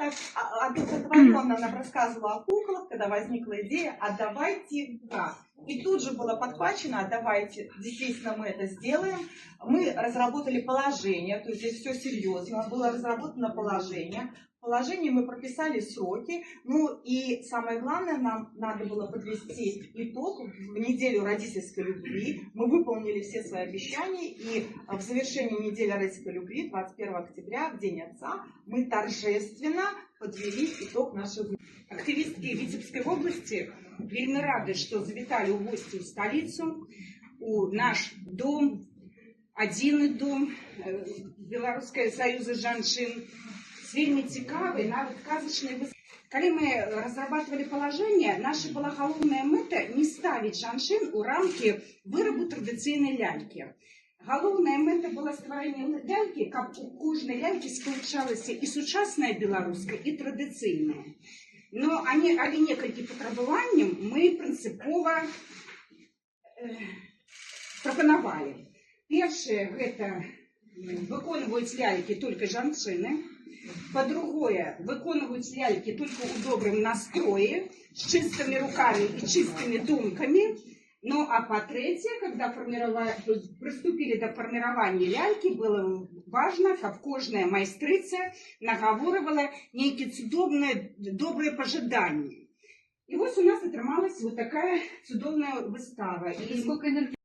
так одухотворенно нам рассказывала о куклах, когда возникла идея: «А давайте-ка». И тут же было подхвачено: «А давайте действительно мы это сделаем». Мы разработали положение, то есть здесь все серьезно, было разработано положение. В положении мы прописали сроки, ну и самое главное, нам надо было подвести итог в неделю родительской любви. Мы выполнили все свои обещания, и в завершении недели родительской любви, 21 октября, в День отца, мы торжественно подвели итог нашей Актывісткі Віцебскай вобласці вельмі рады, што завіталі ў госці ў сталіцу, у наш дом, адзіны дом Беларускага саюза жанчын, з вельмі цікавай, нават казачнай. Калі мы разрабатывали положение, наша была галоўная мэта не ставіць жанчын у рамкі вырабу традыцыйнай лялькі. Галоўная мэта была стварэнне лялькі, каб у кожнай лялькі спалучалася і сучасная беларуска, і традыцыйная. Но але некалькі патрабаванняў мы прынцыпова прапанавалі. Першае, гэта выконваюць лялькі только жанчыны. Па-другое, выконваюць лялькі только ў добрым настроі, з чыстымі рукамі і чыстымі думкамі. Ну, а па-трэцяе, когда приступили до формирования лялькі, было важно, каб кожная майстрыца нагаворывала нейкія цудоўныя, добрыя пажаданні. І вось у нас атрымалась вот такая цудоўная выстава. И сколько энергии